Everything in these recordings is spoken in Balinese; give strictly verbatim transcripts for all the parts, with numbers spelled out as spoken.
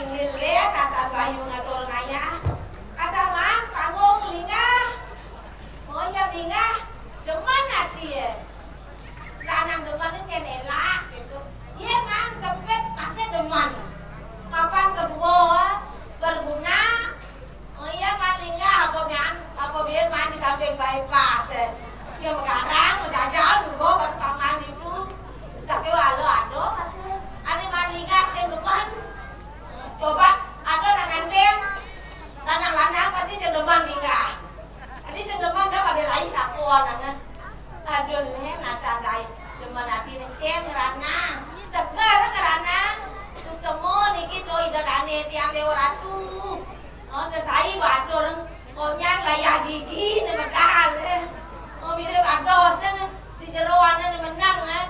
Ngilir asal bayu ngatur ngayah. Asal maan panggung linggah. Oh iya, linggah. Demen ati, ya. Lanang demen cen elak gitu. Iya, nang sempit masih demen. Papan kedua berguna. Oh iya, maan linggah apa bian, apa bian maan di samping bypass, eh. Iya, garang, jajal, dulu baru paman itu. Sakit walau ada masih. Ane maan linggah sing demen. Coba, ada nang ngandeng, lanang-lanang pasti sing demen linggah. Adi sing demen dah pada lain aku orangnya. Aduh, leh, nasa lain. Demen ati nih, cen, ngeranang. Seger ngeranang. Suksema niki to ida dane tiang Dewa Ratu. Oh, sesai batur. Konyang layah gigi nih medal, eh. Oh, mirip ados, eh. Di jero ane nih menang, eh.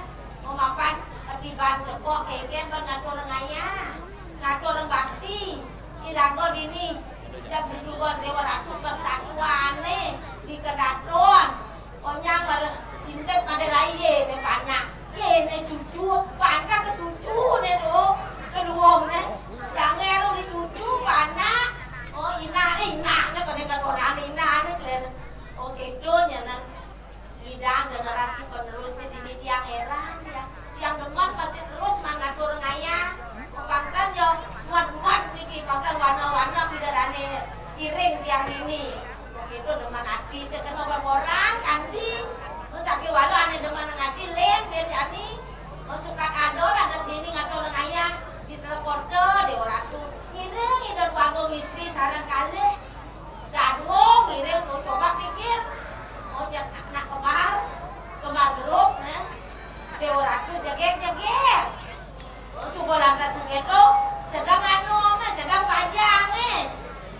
Oh, mapan, ati ban cepok kengken ban ngatur ngayah. Ngatur bakti. Iraga dini, jag bersyukur Dewa Ratu persatuane di kedaton. Onyang bar indep pada raye me panak. Ye ne cucu, panak ke cucu ne do, kedua ne. Jangan lu di cucu, panak. Oh, ina, ina ne, kene keturunan ina ne, kalian. Oh, gitu, ya, nah. Ida generasi penerus dini tiang heran, ya. Tiang demen masih terus mangatur ngayah. Pangkan yo muat-muat niki, pangkan warna-warna ida dane iring tiang dini. Begitu demen ati, sekena bang orang kandi. Usaki walau ane demen ati, leng, leng jani. Sukat ada lah das dini ngatur ngayah. Di telepon ke Dewa Ratu. Iring ida panggung istri sareng kalih. Dadua ngiring tuh, coba pikir. Oh, jak nak kembar, kembar geruk, nah. Dewa Ratu jegek-jegek. Oh, suba lantas sengketo, sedang anu, mah, sedang bajang, eh.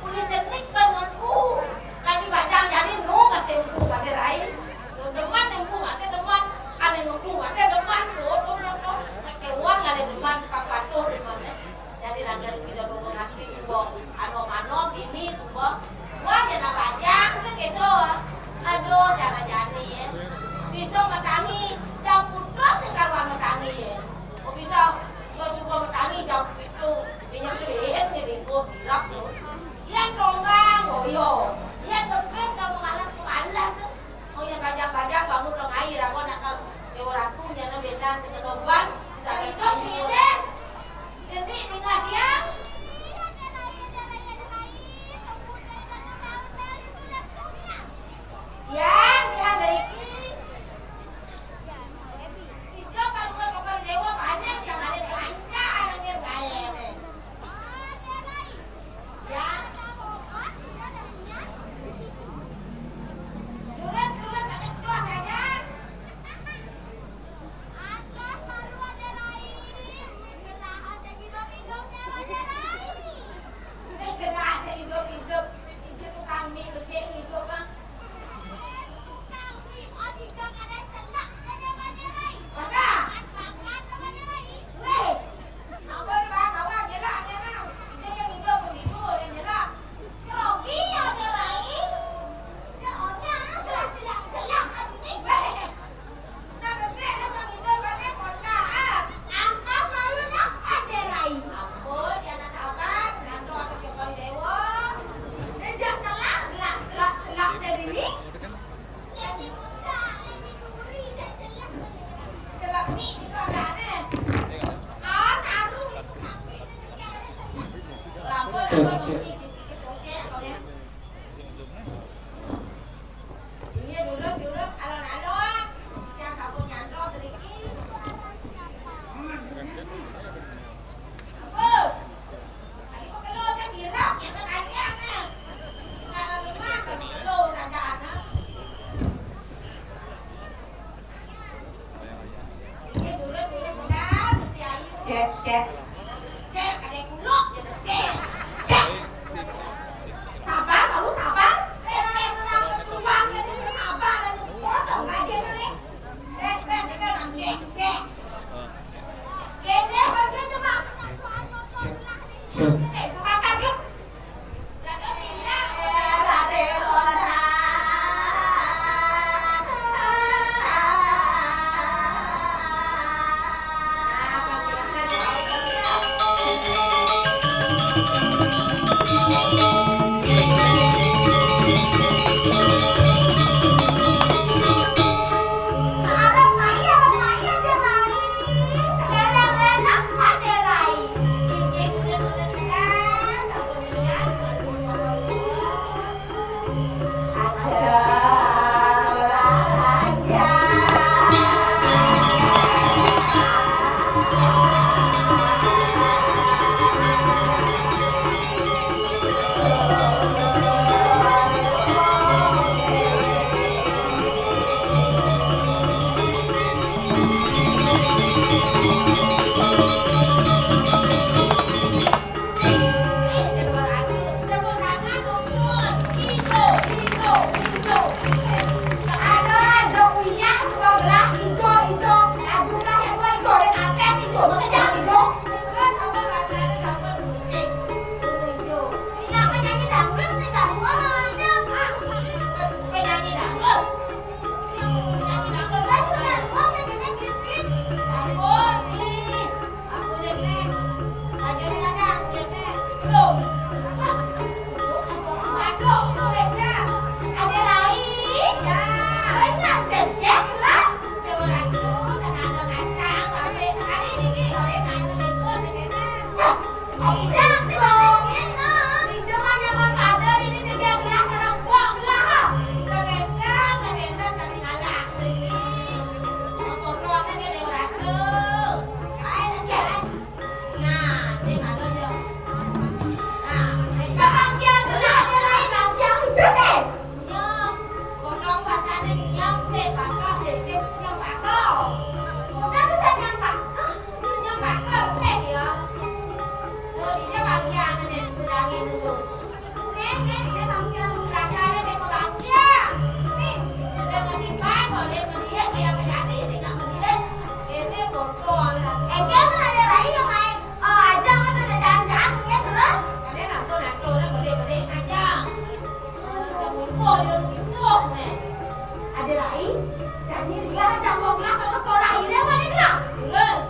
Uli cenik kan ngengku. Kani bajang jadi nu masih ngengku pada rai. Nu demen ngengku masih demen, ane ngengku masih demen. Tuh, tuh, tuh, tuh. Nak kewang ada demen, pak patuh demen, eh. Jadi lantas kita bawa ngasih suba ano-mano dini suba. Wah, ya nak bajang segitu. Aduh, cara jani, ya. Bisa matangi jam putus sing karuan matangi, ya. Oh, bisa, gua suba matangi jam pitu. Minyak duit jadi gua silap tuh. Yang tombang, oh, iya. Yang depet kalau malas kemalas. Oh, yang bajang-bajang bangun dong air, aku nak kal-, Dewa Ratu nyana bedan sekedoban, bisa ada kayu. Jadi, tinggal tiang. Tiang, tiang dari ki. Tiga kalau nggak pokok dewa banyak yang ada lancar aja gaya deh. Ya. Lurus, lurus, atas tuas aja. Atas baru ada lain. Gelah ada hidup-hidup dewa ada lain. Eh, gelah ada hidup-hidup. Itu tukang mie becek hidup, Bang. Eh, tukang mie, oh, tiga kada celak, ada pada lain. Pada. Makan, makan, ada lain. Weh. Apa dah, Bang? Awak gelak je, Bang. Kita yang hidup begitu, orang gelak. Kerogi ada lain. Dia orang gelak, gelak, gelak. Aduh, ni. Weh. Nah, besar lah Bang Indo, mana kota, ah. Angkat malu dah, ada lain. Ampun, dia nak sabar, nak doa sekian kali dewa. Dia jangan telah, gelak, gelak, gelak jadi ni. Cek, cek. Cek, ada kuluk, cek. Cek. Bilangin dulu. Neng, neng, dia mangkil raka ada saya kebahagia. Nis, dia ngedipan, kalau dia ngediet, dia nggak jadi, saya nggak ngediet. Ini botol. Eh, dia kan ada lain yang lain. Oh, aja kan ada jangan-jangan, ya, terus? Kalian ampun, aku orang gede-gede aja. Oh, dia mumpul, dia mumpul, neng. Ada lain? Jadi, dia ada mau gelap, kalau sekolah ini apa nih, gelap? Terus?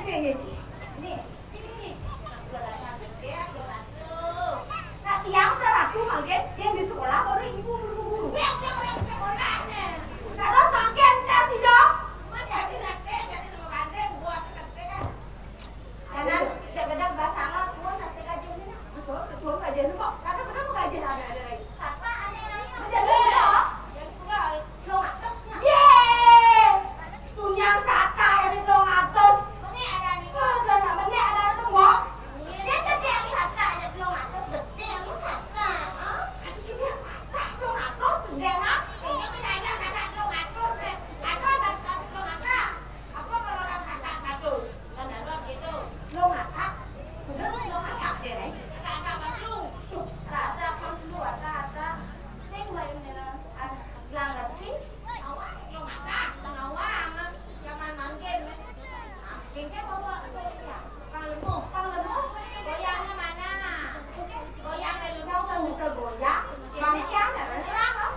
Nih, nih, nih. Nah, tiang teu ratu mangkin, yang di sekolah baru ibu guru-guru. Yang udah orang sekolah nih. Terus mangkin teh sih dong. Mah jadi nanti jadi nama bandeng, buah seketik. Karena jaga-jaga basanga, tuan sasih kajiannya. Betul, betul, kajian kok. Karena benar kajian ada-ada lagi. Siapa aneh lain? Menjadi udah. Jadi udah, lo ngatusnya. Yeay! Tunjang kata ya di telung atus. Meni ada nih, Kak. Udah, nak meni ada nih, Mbok. Dia gede yang kata ya telung atus, gede yang kata. Hah? Ini yang kata telung atus, gede, Mak. Ini kita aja kata telung atus, deh. Ada satu kali telung kata. Apa kalau orang kata satu? Kan harus gitu. Telung kata. Udah, telung kata, deh, Rai. Kata apa, Bang? Tuh, kata apa, Bang? Tuh, kata, kata. Sing bae beneran. Ah, nggak ngerti. Awak telung kata, sing awak. Zaman mangkin, men. Mangkin kan bawa, ya. Pang lemuh, pang lemuh, goyangnya mana? Goyang dari lemuh. Bisa goyang, bangkian, ya, kan? Hilang, loh.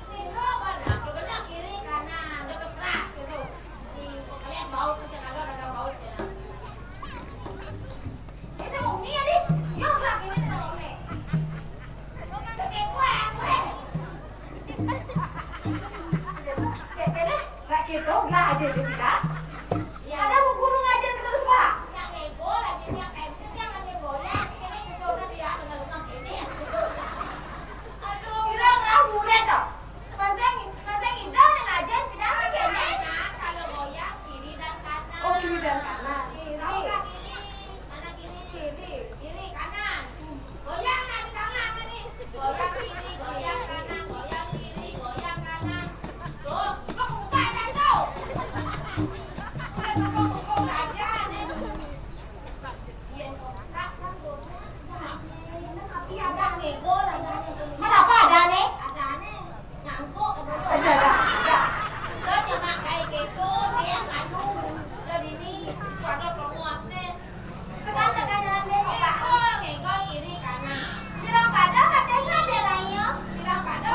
Sini, loh, benar, benar, kiri, kanan, terus keras, gitu. Di, kalian bau, terus yang ada, ada bau, ya. Ini saya mau ini, ya, di. Ya, udah, gini, nih, nih. Oke, gue, gue. Oke, oke, deh. Nggak gitu, nggak aja, deh, kita. Ada bu guru ngajar di sekolah? Aduh, bilang lah, murid toh. Masih, masih ngidam nih ngajar, pindah lagi nih. Kalau goyang kiri dan kanan. Oh, kiri dan kanan. Kiri. Tahu nggak kiri? Mana kiri? Kiri. Kiri, kanan. Goyang, nah, di tangan, nah, nih. Goyang kiri, goyang kanan, goyang kiri, goyang kanan. Tuh, lo buka dah tuh. Udah, buka, buka aja, nih. Yen kontrak kan, Bun. Nah, tapi ada nih, Bun, ada nih. Mana apa ada nih? Ada nih. Nyangkuk, Bun. Ada, ada, ada. Udah, nyemak kayak gitu, dia lalu. Udah dini, waduh, pengos nih. Sekarang jalan-jalan deh, Pak. Ngegol, ngegol, kiri, kanan. Sirah pada, pada saja, Raya. Sirah pada.